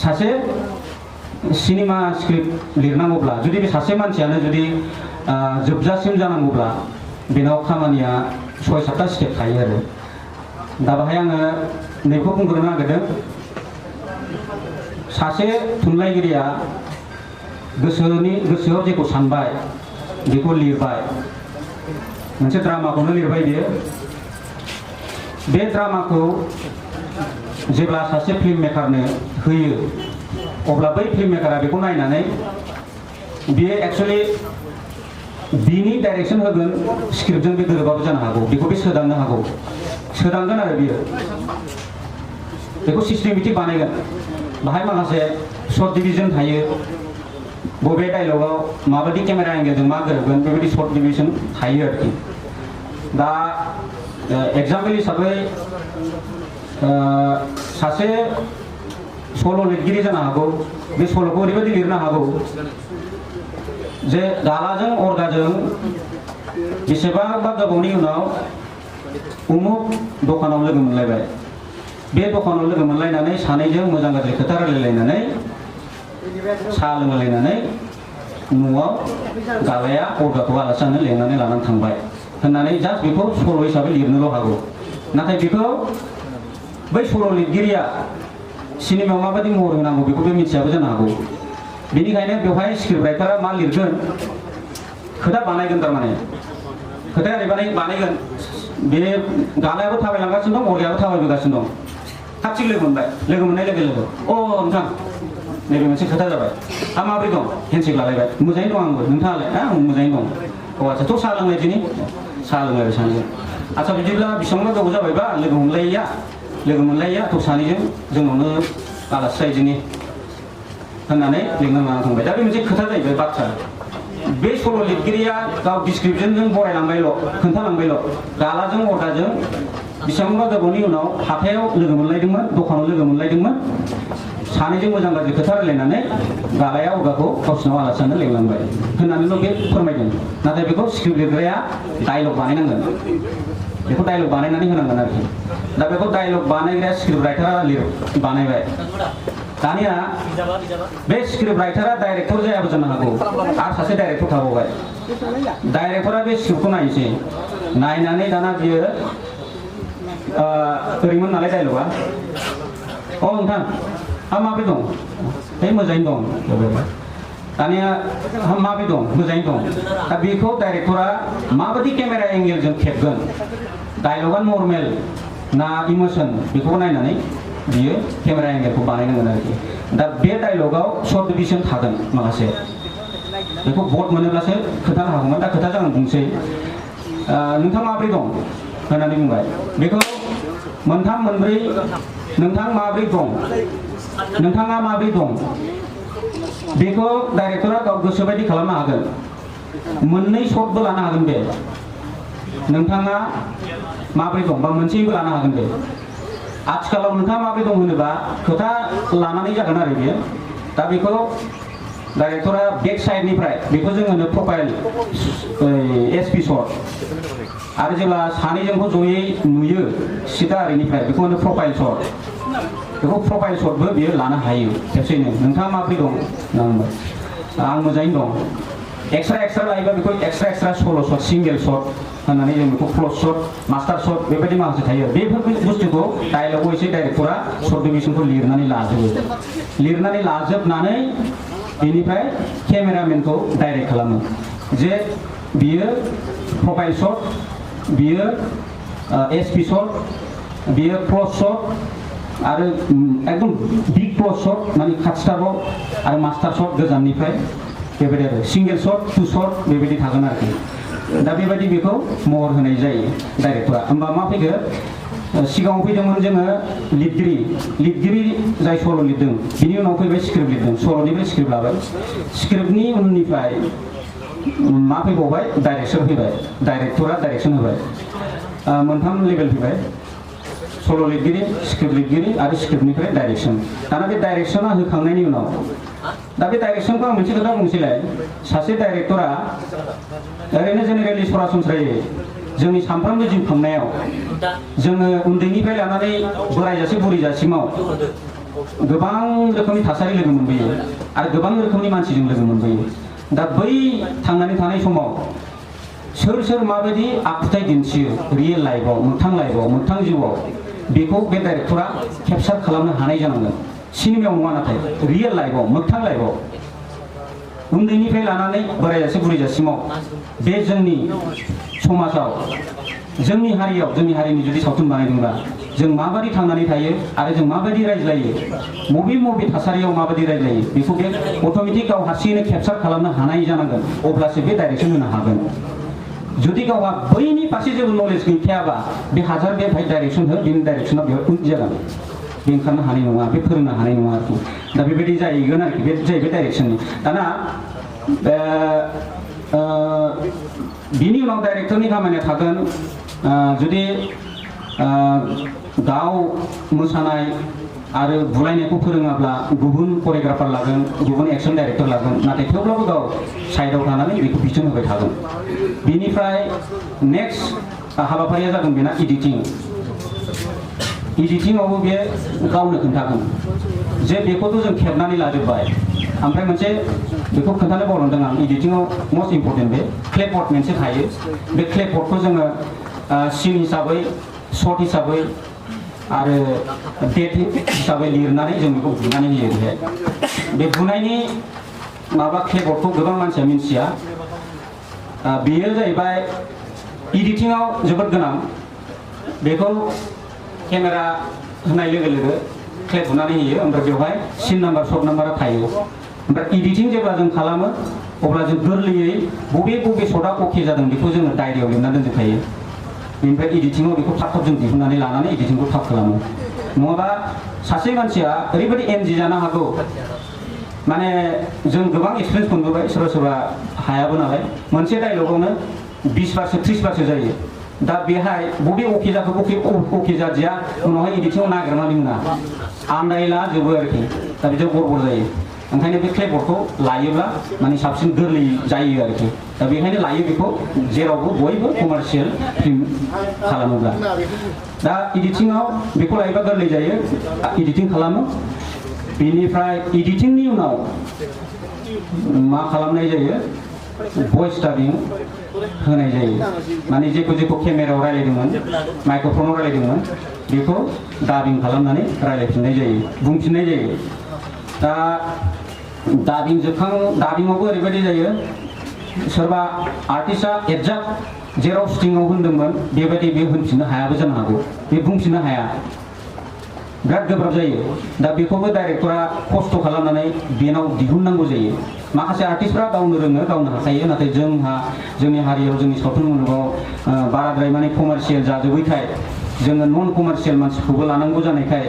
सासे cinema script लिरनांगौब्ला जुदि बे सासे मानसियानो जुदि जोबजासिम जानांगौब्ला बेनाव खामानिया 6-7टा स्टेप थायो आरो दा बाहाय आङो नैखौ बुंग्रोनो नागिरदों सासे थुनलाइगिरिया गोसोआव जेखौ सानबाय बेखौ लिरबाय मोनसे ड्रामाखौनो लिरबाय बियो बे ड्रामाखौ जेब्ला सासे फिल्म मेकारनो होयो अब्ला बै फिल्म मेकारा बेखौ नायनानै बियो एक्चुअली बिनि डाइरेक्शन होगोन स्क्रिप्टजों बे गोरोबाबो जानो हागौ बेखौ बे सोदांनो हागौ सोदांगोन आरो बियो बेखौ सिस्टेमेटिक बानायगोन बाहाय माखासे शर्ट डिभिजन थायो बबे डायलगाव माबायदि केमेरा एंगेलजों मा गोरोबगोन बेबायदि शर्ट डिभिजन थायो आरोखि दा एग्जाम्पल हिसाबै सासे सल' लिरगिरि जानो हागौ बे सल'खौ ओरैबायदि लिरनो हागौ जे गालाजों अरगाजों बेसेबांबा गोबावनि उनाव उमुक दखानाव लोगो मोनलायबाय बे दखानाव लोगो मोनलायनानै सानैजों मोजां गाज्रि खोथा रायलायलायनानै साहा लोंलायनानै न'आव गालाया अरगाखौ आलासि जानो लेंनानै लानानै थांबाय होननानै जास्ट बेखौ सल' हिसाबै लिरनोल' हागौ नाथाय बेखौ बै सल' लिरगिरिया सिनेमायाव माबायदि महर होनांगौ बेखौ बे मिथियाबो जानो हागौ बेनिखायनो बेवहाय स्क्रिप्ट राइटारा मा लिरगोन खोथा बानायगोन थारमाने खोथाया ओरैबायदि बानायगोन बे गालायाबो थाबायलांगासिनो दं अरगायाबो थाबायबोगासिनो दं खाथि लोगो मोनबाय लोगो मोननाय लोगो लोगो अ नोंथां नैबे मोनसे खोथा जाबाय माबोरै दं हेन्डसेक लालायबाय मोजाङैनो दं आंबो नोंथाङालाय आं मोजाङैनो दं अ आच्छा थ' साहा लोंनाय दिनै साहा लोंलायबाय सानैजों आच्छा बिदिब्ला बेसेबांबा गोबाव जाबायबा लोगो मोनलायैया थ' सानैजों जोंनावनो आलासि जायो दिनै होननानै लिंनानै लाना थांबाय दा बे मोनसे खोथा जाहैबाय बाथ्रा बे सल' लिरगिरिया गाव डिसक्रिप्सनजों बरायलांबायल' खोन्थालांबायल' गालाजों अरगाजों बेसेबांबा गोबावनि उनाव हाथायाव लोगो मोनलायदोंमोन दखानाव लोगो मोनलायदोंमोन सानैजों मोजां गाज्रि खोथा रायलायनानै गालाया अरगाखौ गावसिनाव आलासि जानो लिंलांबाय होननानैल' बे फोरमायदों नाथाय बेखौ स्क्रिप्ट लिरग्राया डायलग बानायनांगोन बेखौ डायलग बानायनानै होनांगोन आरोखि दा बेखौ डायलग बानायग्राया स्क्रिप्ट राइटारा बानायबाय दानिया बे स्क्रिप्ट राइटारा डाइरेक्टर जायाबो जानो हागौ आरो सासे डाइरेक्टर थाबावबाय डाइरेक्टरा बे स्क्रिप्टखौ नायनोसै नायनानै दाना बियो ओरैमोन नालाय डायलगा अ नोंथां माबोरै दं मोजाङैनो दं दानिया माबोरै दं मोजाङैनो दं दा बेखौ डाइरेक्टरा माबायदि केमेरा एंगेलजों खेबगोन डायलगा नर्मेल ना इमोसन बेखौ नायनानै बियो केमेरा एंगेलखौ बानायनांगोन आरोखि दा बे डायलगाव शर्ट डिभिजन थागोन माखासे बेखौ भट मोनोब्लासो खोन्थानो हागौमोन दा खोथा आं बुंसै नोंथां माबोरै दं होननानै बुंबाय बेखौ मोनथाम मोनब्रै नोंथां माबोरै दं नोंथाङा माबोरै दं बेखौ डाइरेक्टरा गाव गोसोबायदि खालामनो हागोन मोननै शर्टबो लानो हागोन बे नोंथाङा माबोरै दं बा मोनसेबो लानो हागोन बे आथिखालाव नोंथाङा माबोरै दं होनोबा खोथा लानानै जागोन आरो बेयो दा बेखौ डाइरेक्टरा बेक साइडनिफ्राय बेखौ जों होनो प्रफाइल एसपि शट आरो जेब्ला सानैजोंखौ जयै नुयो सिदा ओरैनिफ्राय बेखौ होनो प्रफाइल शट बेखौ प्रफाइल शटबो बियो लानो हायो खेबसेनो नोंथाङा माबोरै दं होनना आं मोजाङैनो दं एक्सट्रा लायोबा बेखौ एक्सट्रा सल' शट सिंगेल शट होननानै जों बेखौ क्लज शट मास्टार शट बेबायदि माखासे थायो बेफोर बुस्थुखौ डायलगाव एसे डाइरेक्टरा शर्ट डिभिजनखौ लिरनानै लाजोबनानै बेनिफ्राय केमेरामेनखौ डाइरेक्ट खालामो जे बियो प्रफाइल शट बियो एसपि शट बियो क्लज शट आरो एकदम बिग क्लज शट माने खाथिथाराव आरो मास्टार शट गोजाननिफ्राय बेबायदि आरो सिंगेल शट टु शट बेबायदि थागोन आरोखि दा बेबायदि बेखौ महर होनाय जायो डाइरेक्टरा होमबा मा फैगोन सिगाङाव फैदोंमोन जोङो लिरगिरि जाय सल' लिरदों बिनि उनाव फैबाय स्क्रिप्ट लिरदों सल'निफ्राय स्क्रिप्ट लाबाय स्क्रिप्टनि उननिफ्राय मा फैबावबाय डाइरेक्सन फैबाय डाइरेक्टरा डाइरेक्सन होबाय मोनथाम लेभेल फैबाय सल' लिरगिरि स्क्रिप्ट लिरगिरि आरो स्क्रिप्टनिफ्राय डाइरेक्सन दाना बे डाइरेक्सना होखांनायनि उनाव दा बे डाइरेक्सनखौ आं मोनसे खोथा बुंसैलाय सासे डाइरेक्टरा ओरैनो जेनेरेलि सरासनस्रायै जोंनि सानफ्रोमबो जिउ खांनायाव जोङो उन्दैनिफ्राय लानानै बोरायजासे बुरैजासिमाव गोबां रोखोमनि थासारि लोगो मोनबोयो आरो गोबां रोखोमनि मानसिजों लोगो मोनबोयो दा बै थांनानै थानाय समाव सोर माबायदि आखुथाय दिन्थियो रियेल लाइफआव मोगथां जिउआव बेखौ बे डाइरेक्टरा केपचार खालामनो हानाय जानांगोन सिनेमायाव नङा नाथाय रियेल लाइफआव मोगथां लाइफआव उन्दैनिफ्राय लानानै बोरायजासे बुरैजासिमाव बे जोंनि समाजाव जोंनि हारिनि जुदि सावथुन बानायदोंबा जों माबायदि थांनानै थायो आरो जों माबायदि रायज्लायो बबे थासारियाव माबायदि रायज्लायो बेखौ बे अट'मेटिक गाव हारसिङैनो केपचार खालामनो हानाय जानांगोन अब्लासो बे डाइरेक्सन होनो हागोन जुदि गावहा बैनि फारसे जेबो नलेज गैखायाबा बे हाजार बे भाइ डाइरेक्सन हो बेनि डाइरेक्सना बेयाव उइक जागोन बे ओंखारनो हानाय नङा बे फोरोंनो हानाय नङा आरोखि दा बेबायदि जाहैगोन आरोखि बे जाहैबाय डाइरेक्सननि दाना बिनि उनाव डाइरेक्टरनि खामानिया थागोन जुदि गाव मोसानाय आरो बुलायनायखौ फोरोङाब्ला गुबुन करिय'ग्राफार लागोन गुबुन एक्सन डाइरेक्टर लागोन नाथाय थेवब्लाबो गाव साइडआव थानानै बेखौ बिथोन होबाय थागोन बिनिफ्राय नेक्स्ट हाबाफारिया जागोन बेना इडिटिंआवबो बे गावनो खोन्थागोन जे बेखौथ' जों खेबनानै लाजोब्बाय ओमफ्राय मोनसे बेखौ खोन्थानो बावलांदों आं इडिटिंआव मस्ट इम्परटेन्ट बे क्लेपबर्ड मोनसे थायो बे क्लेपबर्डखौ जोङो सिन हिसाबै शर्ट हिसाबै आरो डेट हिसाबै लिरनानै जों बेखौ बुनानै होयो बेहाय बे बुनायनि माबा क्लेपबर्डखौ गोबां मानसिया मिन्थिया बेयो जाहैबाय इडिटिंआव जोबोद गोनां बेखौ केमेरा होनाय लोगो क्लेप बुनानै होयो ओमफ्राय बेवहाय सिन नाम्बार शर्ट नाम्बारा थायो ओमफ्राय इडिटिं जेब्ला जों खालामो अब्ला जों गोरलैयै बबे शर्टआ अके जादों बेखौ जोङो डायरियाव लिरना दोनजोबखायो बेनिफ्राय इडिटिंआव बेखौ थाब जों दिहुननानै लानानै इडिटिंखौ थाब खालामो नङाबा सासे मानसिया ओरैबायदि एमजि जानो हागौ माने जों गोबां एक्सपिरियेन्स मोनबोबाय सोरबा हायाबो नालाय मोनसे डायलगावनो 20 बारसो 30 बारसो जायो दा बेहाय बबे अके जाखो अके जादिया उनावहाय इडिटिंआव नागिरनानै मोना आन्दायला जोबो आरोखि दा बिदियाव गड़बड़ जायो ओंखायनो बे क्लेपबर्डखौ लायोब्ला माने साबसिन गोरलै जायो आरोखि दा बेखायनो लायो बेखौ जेरावबो बयबो कमार्शियेल फिल्म खालामोब्ला दा इडिटिंआव बेखौ लायोबा गोरलै जायो इडिटिं खालामो बेनिफ्राय इडिटिंनि उनाव मा खालामनाय जायो भइस डाबिं होनाय जायो माने जेखौ केमेरायाव रायलायदोंमोन माइक्र'फनाव रायलायदोंमोन बेखौ डाबिं खालामनानै रायलायफिननाय जायो बुंफिननाय जायो दा डाबिंआवबो ओरैबायदि जायो सोरबा आर्टिस्टआ एक्जाक्ट जेराव शुटिंआव होनदोंमोन बेबायदि बे होनफिननो हायाबो जानो हागौ बे बुंफिननो हाया बिराद गोब्राब जायो दा बेखौबो डाइरेक्टरा खस्थ' खालामनानै बेनाव दिहुननांगौ जायो माखासे आर्टिस्टफ्रा गावनो रोङो गावनो हाखायो नाथाय जोंनि हारियाव जोंनि सावथुन मुलुगाव बाराद्राय माने कमार्शियेल जाजोबैखाय जोङो नन कमार्शियेल मानसिखौबो लानांगौ जानायखाय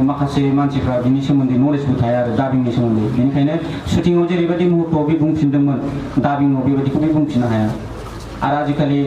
माखासे मानसिफ्रा बिनि सोमोन्दै नलेजबो थाया आरो डाबिंनि सोमोन्दै बेनिखायनो शुटिंआव जेरैबायदि मुहुर्तआव बे बुंफिनदोंमोन डाबिंआव बेबायदिखौ बे बुंफिननो हाया आरो आजिखालि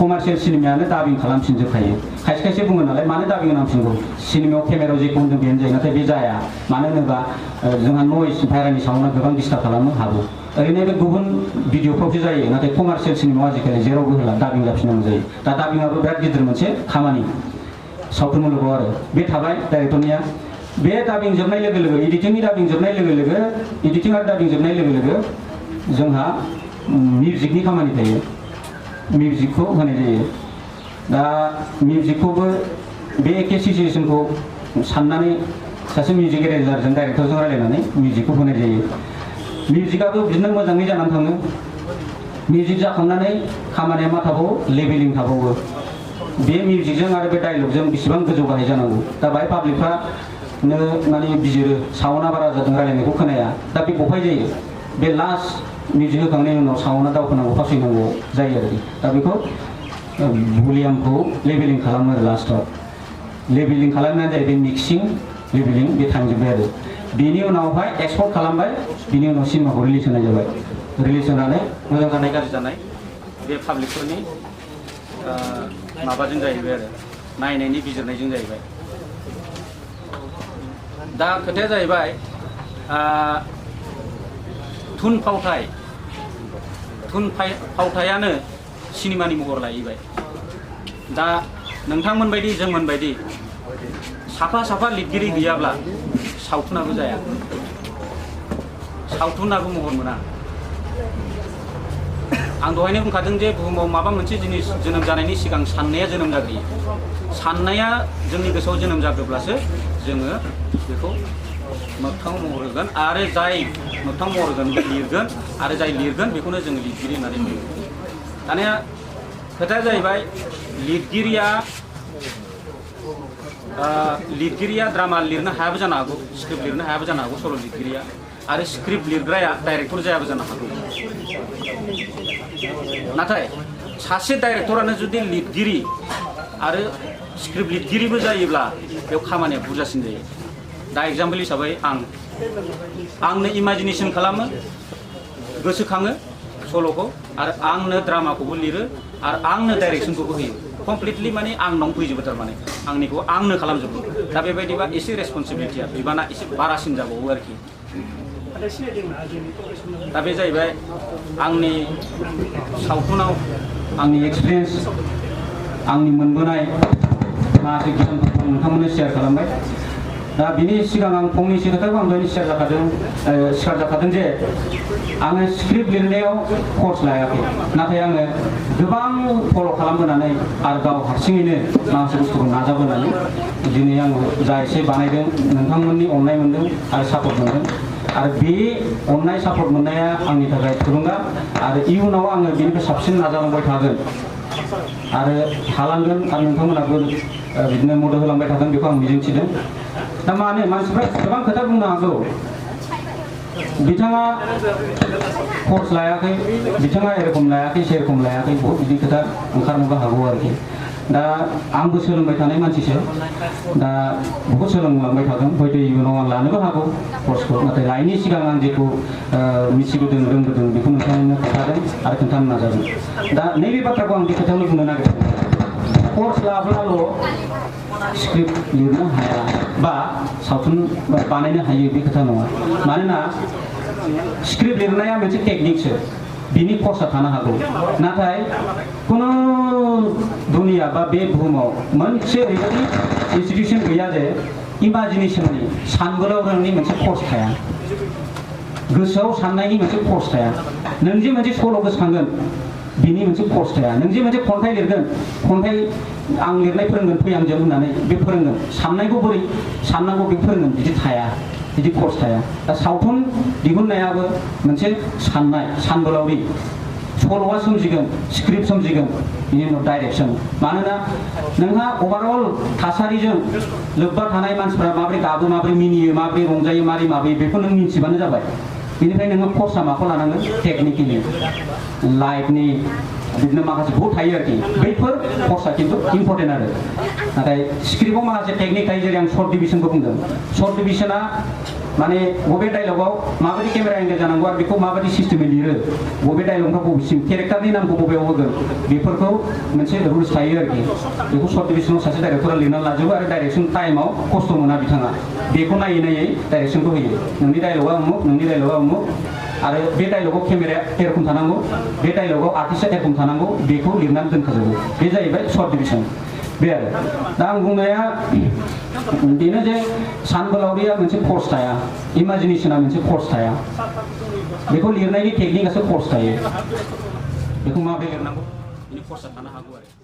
कमार्शियेल सिनेमायानो डाबिं खालामफिनजोबखायो खायसे बुङो नालाय मानो डाबिं नांफिनगौ सिनेमायाव केमेरायाव जेखौ होनदों बेनो जायो नाथाय बे जाया मानो होनोबा जोंहा नयस भाइरानि साउन्डआ गोबां डिस्टार्ब खालामनो हागौ ओरैनो बे गुबुन भिडिअफ्रावसो जायो नाथाय कमार्शियेल सिनेमायाव आजिखालि जेरावबो होला डाबिं जाफिननांगौ जायो दा डाबिंआबो बिराद गिदिर मोनसे खामानि सावथुन मुलुगाव आरो बे थाबाय डाइरेक्टरनिया बे डाबिं जोबनाय लोगो इडिटिंनि डाबिं जोबनाय लोगो इडिटिं आरो डाबिं जोबनाय लोगो जोंहा मिउजिकनि खामानि थायो मिउजिकखौ होनाय जायो दा मिउजिकखौबो बे एखे सिचुवेसनखौ साननानै सासे मिउजिक एरेन्जारजों डाइरेक्टरजों रायलायनानै मिउजिकखौ होनाय जायो मिउजिकआबो बिदिनो मोजाङै जानानै थाङो मिउजिक जाखांनानै खामानिया मा थाबावो लेभेलिं थाबावो बे मिउजिकजों आरो बे डायलगजों बेसेबां गोजौ गाहाय जानांगौ दा बाहाय पाब्लिकफ्रा माने बिजिरो साउन्डआ बारा जादों रायलायनायखौ खोनाया दा बे बहाय जायो बे लास्ट मिउजिक होखांनायनि उनाव साउन्डआ दावखोनांगौ फासयनांगौ जायो आरोखि दा बेखौ भलिउमखौ लेभेलिं खालामो आरो लास्टआव लेभेलिं खालामनाया जाहैबाय मिक्सिं लेभेलिं बे थांजोब्बाय आरो बेनि उनावहाय एक्सपर्ट खालामबाय बिनि उनाव सिनेमाखौ रिलिज होनाय जाबाय रिलिज होनानै मोजां जानाय गाज्रि जानाय बे पाब्लिकफोरनि माबाजों जाहैबाय आरो नायनायनि बिजिरनायजों जाहैबाय दा खोथाया जाहैबाय थुनफावथायानो सिनेमानि महर लाहैबाय दा नोंथांमोन बायदि जोंमोन बायदि साफा साफा लिरगिरि गैयाब्ला सावथुनाबो जाया सावथुनाबो महर मोना आं दहायनो बुंखादों जे बुहुमाव माबा मोनसे जिनिस जोनोम जानायनि सिगां साननाया जोनोम जाग्रोयो साननाया जोंनि गोसोआव जोनोम जाग्रोब्लासो जोङो बेखौ मोगथाङाव महर होगोन आरो जाय मोगथाङाव महर होगोन लिरगोन आरो जाय लिरगोन बेखौनो जोङो लिरगिरि होननानै बुङो दानिया खोथाया जाहैबाय लिरगिरिया ड्रामा लिरनो हायाबो जानो हागौ स्क्रिप्ट लिरनो हायाबो जानो हागौ सल' लिरगिरिया आरो स्क्रिप्ट लिरग्राया डाइरेक्टर जायाबो जानो हागौ नाथाय सासे डाइरेक्टरानो जुदि लिरगिरि आरो स्क्रिप्ट लिरगिरिबो जायोब्ला बेयाव खामानिया बुरजासिन जायो दा एग्जाम्पल हिसाबै आंनो इमेजिनेसन खालामो गोसोखाङो सल'खौ आरो आंनो ड्रामाखौबो लिरो आरो आंनो डाइरेक्सनखौबो होयो कमप्लिटलि माने आंनाव फैजोबो थारमाने आंनिखौ आंनो खालामजोबो दा बेबायदिबा एसे रेसपन्सिबिलिटिया बिबाना एसे बारासिन जाबावो आरोखि दा बे जाहैबाय आंनि सावथुनाव आंनि एक्सपिरियेन्स आंनि मोनबोनाय माखासे गियानफोरखौ नोंथांमोननो शेयार खालामबाय दा बिनि सिगां आं फंनैसो खोथाखौ आं दहायनो शेयार जाखादों जे आङो स्क्रिप्ट लिरनायाव कर्स लायाखै नाथाय आङो गोबां फल' खालामबोनानै आरो गाव हारसिङैनो माखासे बुस्थुखौ नाजाबोनानै दिनै आङो जा एसे बानायदों नोंथांमोननि अननाय मोनदों आरो सापर्ट मोनदों आरो बे अननाय सापर्ट मोननाया आंनि थाखाय थुलुंगा आरो इयुनाव आङो बेनिफ्राय साबसिन नाजालांबाय थागोन आरो हालांगोन आरो नोंथांमोनाबो बिदिनो मदद होलांबाय थागोन बेखौ आं मिजिंथिदों दा माने मानसिफ्रा गोबां खोथा बुंनो हागौ बिथाङा कर्स लायाखै बिथाङा एरखम लायाखै सेरखम लायाखै बहुत बिदि खोथा ओंखारनोबो हागौ आरोखि दा आंबो सोलोंबाय थानाय मानसिसो दा बहुत सोलोंलांबाय थागोन हयथ' इयुनाव आं लानोबो हागौ कर्सखौ नाथाय लायैनि सिगां आं जेखौ मिथिबोदों रोंबोदों बेखौ नोंथांमोननो खोन्थादों आरो खोन्थानो नाजादों दा नैबे बाथ्राखौ आं बे खोथायावनो बुंनो नागिरदों कर्स लाब्लाल' स्क्रिप्ट लिरनो हाया बा सावथुन बानायनो हायो बे खोथा नङा मानोना स्क्रिप्ट लिरनाया मोनसे टेकनिकसो बिनि कर्सआ थानो हागौ नाथाय खुनु दुनिया बा बे बुहुमाव मोनसे ओरैबायदि इनस्टिटिउसन गैया जे इमाजिनेसननि सानबोलावरिनि मोनसे कर्स थाया गोसोआव साननायनि मोनसे कर्स थाया नों जे मोनसे सल' गोसोखांगोन बिनि मोनसे कर्स थाया नों जे मोनसे खन्थाइ लिरगोन खन्थाइ आं लिरनाय फोरोंगोन फै आंजों होननानै बे फोरोंगोन साननायखौ बोरै साननांगौ बे फोरोंगोन बिदि थाया बिदि कर्स थाया दा सावथुन दिहुननायाबो मोनसे साननाय सानबोलावरि सल'आ सोमजिगोन स्क्रिप्ट सोमजिगोन बिनि उनाव डाइरेक्सन मानोना नोंहा अभारअल थासारिजों लोब्बा थानाय मानसिफ्रा माबोरै गाबो माबोरै मिनियो माबोरै रंजायो माबोरै माबोरै बेखौ नों मिन्थिबानो जाबाय बेनिफ्राय नोङो कर्सआ माखौ लानांगोन टेकनिकेलि लाइफनि बिदिनो माखासे बहुत थायो आरोखि बैफोर कर्सआ खिन्थु इम्परटेन्ट आरो नाथाय स्क्रिप्टआव माखासे टेकनिक थायो जेरै आं सर्ट डिभिजनखौ बुंदों सर्ट डिभिजना माने बबे डायलगाव माबायदि केमेरा एंगेल जानांगौ आरो बेखौ माबायदि सिस्टेमै लिरो बबे डायलगफ्रा बबेसिम केरेक्टारनि नामखौ बबेयाव होगोन बेफोरखौ मोनसे रुल्स थायो आरोखि बेखौ सर्ट डिभिजनाव सासे डाइरेक्टरा लिरनानै लाजोबो आरो डाइरेक्सन टाइमाव खस्थ' मोना बिथाङा बेखौ नायै नायै डाइरेक्सनखौ होयो नोंनि डायलगा उमुक नोंनि डायलगा उमुक आरो बे डायलगाव केमेराया एरखम थानांगौ बे डायलगाव आर्टिस्टआ एरखम थानांगौ बेखौ लिरनानै दोनखाजोबो बे जाहैबाय सर्ट डिभिजन बे आरो दा आं बुंनाया बेनो जे सानबोलावरिया मोनसे कर्स थाया इमाजिनेसना मोनसे कर्स थाया बेखौ लिरनायनि टेकनिकआसो कर्स थायो बेखौ माबोरै लिरनांगौ बिनि कर्सआ थानो हागौ आरो